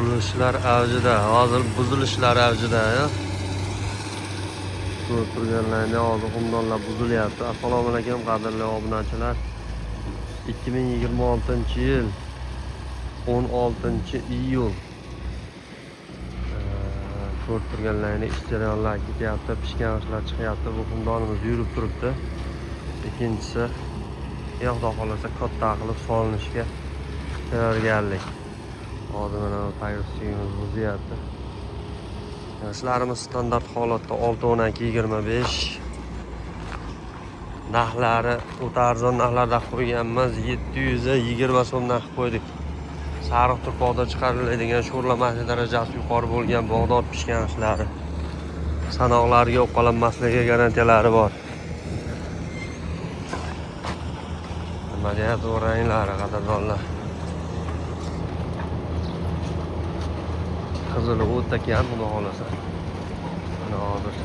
Qurilishlar avjida, hozir buzilishlar avjida. Ko'rib turganlaringdek hozir xumdonlar buzilyapti. Assalomu alaykum qadrli obunachilar. 2026-yil 16-iyul. Ko'rib turganlaringdek ish jarayonlari ketyapti, pishgan g'ishtlar chiqyapti. Bu xumdonimiz yurib turibdi. Ikkinchisi, xudo xohlasa katta qilib solinishga tayyorgarlik. Hozir mana pag'izchigimiz buzyapti. G'ishtlarimiz standart holatda 6 12 25. Narxlari o'ta arzon narxlarda qo'yganmiz. 720 so'mdan qilib qo'ydik. Sariq tuproqda chiqariladigan sho'rlamasi darajasi yuqori bo'lgan Bag'dod pishgan g'ishlari. Sanoqlarga uqalanmasligiga garantiyalari bor. Nima deyapti bu ranglari qadrdonlar. Qizili o'ta kam, xudo xohlasa. Mana hozir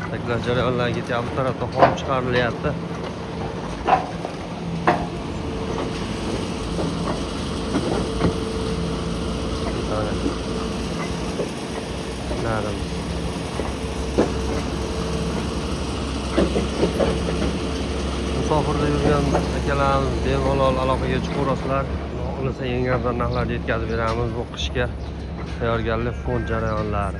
taklar jarayonlar ketyapti, bu tarafda xom chiqarilyapti. Mana. Ishlarimiz. Musofirda yurgan akalarimiz bemalol aloqaga chiqaverasizlar. Xudo xohlasa eng arzon narxlarda yetkazib beramiz bu qishga tayyorgarlik fond jarayonlari.